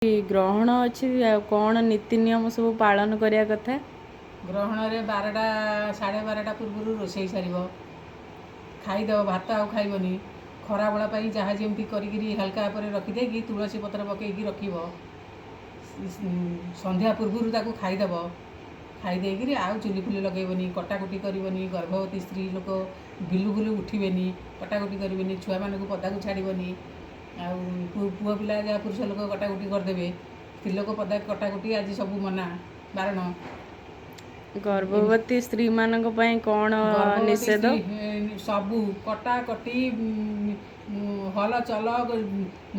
ଗ୍ରହଣ ଅଛି, ଆଉ କ'ଣ ନୀତି ନିୟମ ସବୁ ପାଳନ କରିବା କଥା? ଗ୍ରହଣରେ 12ଟା 12:30 ପୂର୍ବରୁ ରୋଷେଇ ସାରିବ, ଖାଇଦେବ, ଭାତ ଆଉ ଖାଇବନି। ଖରାବେଳ ପାଇଁ ଯାହା ଯେମିତି କରିକିରି ହାଲକା ଉପରେ ରଖିଦେଇକି ତୁଳସୀ ପତ୍ର ପକେଇକି ରଖିବ। ସନ୍ଧ୍ୟା ପୂର୍ବରୁ ତାକୁ ଖାଇଦେବ। ଖାଇ ଦେଇକିରି ଆଉ ଚୁଲି ଫୁଲି ଲଗେଇବନି, କଟାକୁଟି କରିବନି। ଗର୍ଭବତୀ ସ୍ତ୍ରୀ ଲୋକ ବିଲୁକୁଲ ଉଠିବେନି, କଟାକୁଟି କରିବେନି, ଛୁଆମାନଙ୍କୁ ପଦାକୁ ଛାଡ଼ିବନି। ଆଉ ପୁଅ ପିଲା ଯାହା ପୁରୁଷ ଲୋକ କଟାକୁଟି କରିଦେବେ, ସ୍ତ୍ରୀ ଲୋକ ପଦା କଟାକୁଟି ଆଜି ସବୁ ମନା, ବାରଣ। ଗର୍ଭବତୀ ସ୍ତ୍ରୀମାନଙ୍କ ପାଇଁ କ'ଣ ଗର୍ଭବତୀ ନିଷେଧ? ସ୍ତ୍ରୀ, ସବୁ କଟାକଟି, ହଲ ଚଲ,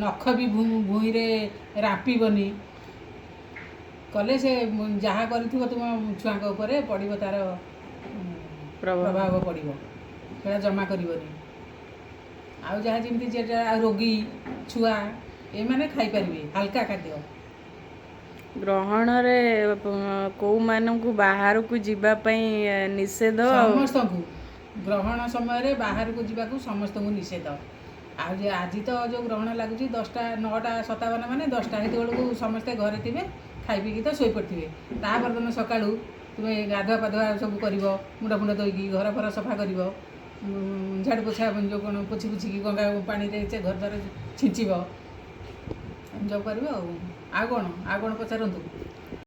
ନଖ ବି ଭୂଇଁରେ ରାମ୍ପିବନି। କଲେ ସେ ଯାହା କରିଥିବ ତୁମ ଛୁଆଙ୍କ ଉପରେ ପଡ଼ିବ, ତାର ପ୍ରଭାବ। ପ୍ରଭାବ ପଡ଼ିବ। ସେଇଟା ଜମା କରିବନି। ଆଉ ଯାହା ଯେମିତି ଯେଟା, ଆଉ ରୋଗୀ, ଛୁଆ ଏମାନେ ଖାଇପାରିବେ ହାଲକା ଖାଦ୍ୟ। ଗ୍ରହଣରେ କୋଉମାନଙ୍କୁ ବାହାରକୁ ଯିବା ପାଇଁ ନିଷେଧ? ସମସ୍ତଙ୍କୁ ଗ୍ରହଣ ସମୟରେ ବାହାରକୁ ଯିବାକୁ ସମସ୍ତଙ୍କୁ ନିଷେଧ। ଆଉ ଯେ ଆଜି ତ ଯେଉଁ ଗ୍ରହଣ ଲାଗୁଛି 10ଟା, 9:57, ମାନେ 10ଟା ସେତେବେଳକୁ ସମସ୍ତେ ଘରେ ଥିବେ, ଖାଇ ପିଇକି ତ ଶୋଇପଡ଼ିଥିବେ। ତା ପରଦିନ ସକାଳୁ ତୁମେ ଗାଧୁଆ ପାଧୁଆ ସବୁ କରିବ, ମୁଣ୍ଡ ଫୁଣ୍ଡ ଧୋଇକି ଘର ଫର ସଫା କରିବ, ଝାଡ଼ୁ ପୋଛା ଯେଉଁ କ'ଣ ପୋଛି ପୋଛିକି ଗଙ୍ଗା ପାଣିରେ ସେ ଘର ଦ୍ୱାର ଛିଞ୍ଚିବ, ଏମିତି ସବୁ କରିବ। ଆଉ ଆଉ କ'ଣ, ଆଉ କ'ଣ ପଚାରନ୍ତୁ।